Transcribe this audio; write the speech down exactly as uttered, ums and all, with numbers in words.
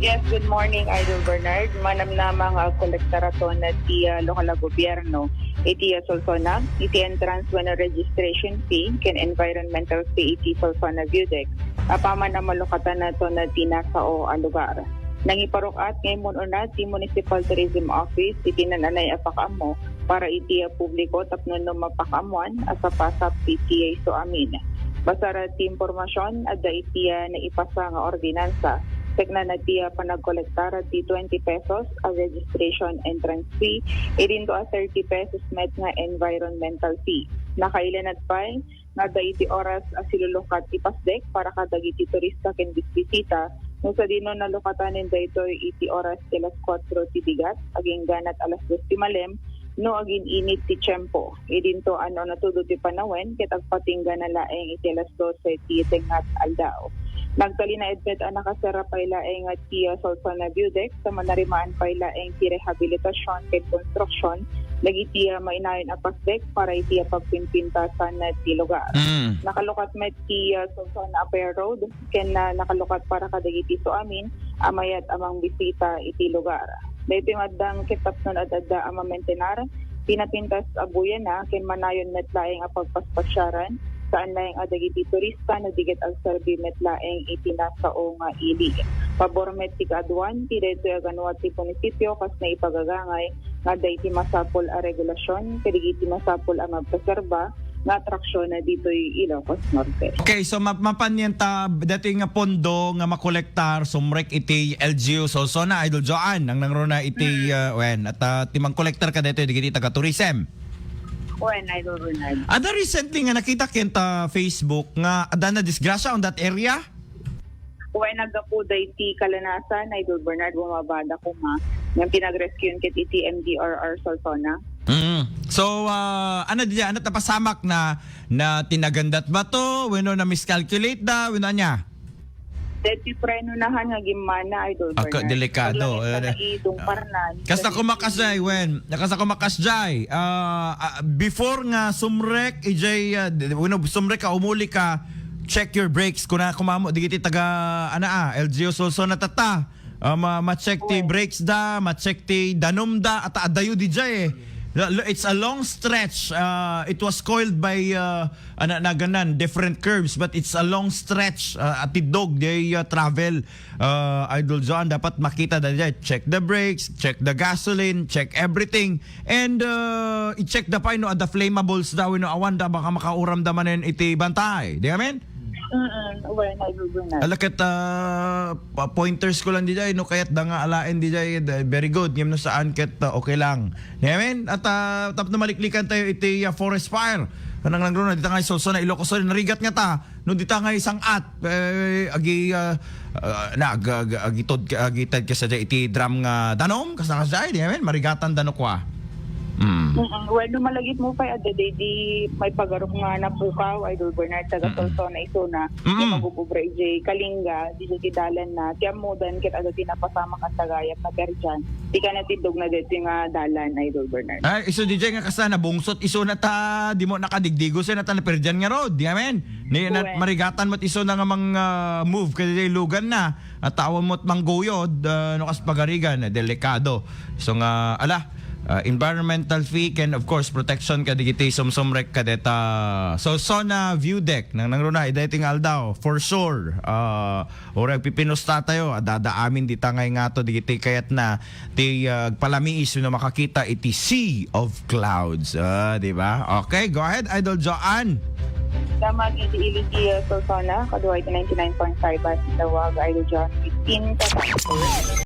Yes, good morning, Idol Bernard. Manamnama nga agkolektaraton ti, ah, lokal a gobyerno iti, ah, Solsona, iti entrance wenno registration fee ken environmental fee iti Solsona View Deck. Apaman a malukatan naton ti nasao a lugar. Nangiparuk-at nga immun-una ti Municipal Tourism Office iti nananay a pakaammo para iti, ah, publiko tapno no mapakaammoan a sapasap iti isu amin. Basar ti impormasion, adda iti, ah, naipasa nga ordinansa. Teknana ti, ah, panagkolektar ti twenty pesos a registration entrance fee, idinto a thirty pesos met nga environmental fee. Nakailanad pay nga adda iti oras a silulukat ti pasdek para kadagiti turista ken bisbisita, no sadino nalukatanen daytoy iti oras ti alas kuatro ti bigat, agingganat alas dos ti malem, no agin-init ti tiempo. Idinto a no natudo ti panawen, ket agpatinggana laeng iti alas dose ti tengngat aldaw. Nagtalinaed met a nakasara pay laeng ti, ah, Solsona View Deck, sa manarimaan pay laeng ti rehabilitasion ken konstruksion dagiti, ah, mainayon a pasdek para iti, ah, pagpimpintasan ti lugar. Mm. Nakalukat met ti, ah, Solsona Aper Road ken, ah, nakalukat para kadagiti isu amin a mayat a mangbisita iti lugar. Daytoy nga addang ket tapno ad-adda a mamentenar, pinapintas a buyana ken manayon met laeng a pagpaspasiaran, saan laeng a dagiti turista no di ket agserbi met laeng iti nasao nga ili. Pabor met ti kaaduan ti daytoy a ganuat ti munisipio kas naipagagangay nga adda iti masapul a regulasion kadagiti masapul a magpreserba nga atraksion ditoy Ilocos Norte. Okay, so ma-, mapan yan ta, dati nga pondo nga makolektar, sumrek iti L G U Solsona, Idol Joan, ang nangruna iti, Mm. uh, wen, at, uh, ti mangkolektar ka dito, digiti taga-tourism. Wen, Idol Ronald. Ada recently nga nakita ken ta Facebook nga ada na disgrasya on that area? Wen, naggapu da iti kalanasan, Idol Bernard, bumabada kuma. Nga pinag-rescue ket iti M D R R Solsona. Mm. So, ah, ano diya, ano tapasamak na, na tinagandat ba to? Wenno na miscalculate da? Wenno anya? Deti preno nahan nga gimmana, Idol Bernard. Delikado. Paglaing na idong parnan. Kasta kumakas jay, wen. Kasta kumakas jay. Ah, ah, before nga sumrek, ijay, ah, di-, wenno sumrek ka, umuli ka, check your brakes. Kuna kumamo, digiti taga, ana, ah, L G U Solsona tata. Ah, ma-, ma-check ti brakes da, ma-check ti danum da, at adayo di jay, eh. Lo-, lo-, it's a long stretch. Ah, it was coiled by, ah, ana, naganan, different curves, but it's a long stretch. Ah, at ti dog, they, ah, travel. Ah, Idol John, dapat makita da jay. Check the brakes, check the gasoline, check everything. And, uh, i-check da pay no adda flammables da wenno awan da, baka makauram da manen iti bantay. Di amin? Mm-mm. Well, naguguna. Ala ket, uh, pa-, pointers ko lang di jay, no kayat da nga alaen di jay, da-, very good. Ngem no saan ket, uh, okay lang. Di amin? At, uh, tapno maliklikan tayo iti, uh, forest fire. Kanang lang ron, dita nga Solsona, Ilocos Sur, narigat nga ta. No dita nga isang at, eh, agi, ah, ah, na, ag-, ag-, agitod ka, agited ka sa iti drum nga danum, kas nakasay, di amin, marigatan da no kua. Mm. Mm-mm. Well, no malagip mo pay, adda di, di may pagarup nga napukaw, Idol Bernard, taga Mm-mm. Solsona, isuna, Mm-mm. nga magububra ijay Kalinga, di ti dalan na, ti ammudan, ket adda ti napasamak a tagayap na perdian. Di ka natindog na deti nga dalan, Idol Bernard. Ay, isu di jay nga kasta nabungsot, isuna ta, di mo nakadigdigo, isuna ta naperdian nga road, di amin? Ni, na, Uwe. Marigatan mo't isu na nga mang, ah, move, kaya lugan na. At tawon mo't mangguyod, ah, no kas pagarigan, eh, delikado. So nga, ala, ah, environmental fee, ken of course, protection kadigiti sumsumrek kadeta. So, Sona View Deck, nang nangruna, ida iti nga aldaw, for sure. Ah, uray agpipinusta tayo, adada amin dita nga ingato, digiti kayat na, ti, ah, agpalamiis no makakita iti sea of clouds. Ah, di ba? Okay, go ahead, Idol Joanne. Damag iti ili ti, ah, Solsona, kaduay ti ninety-nine point five as tawag, Idol John, fifteen ka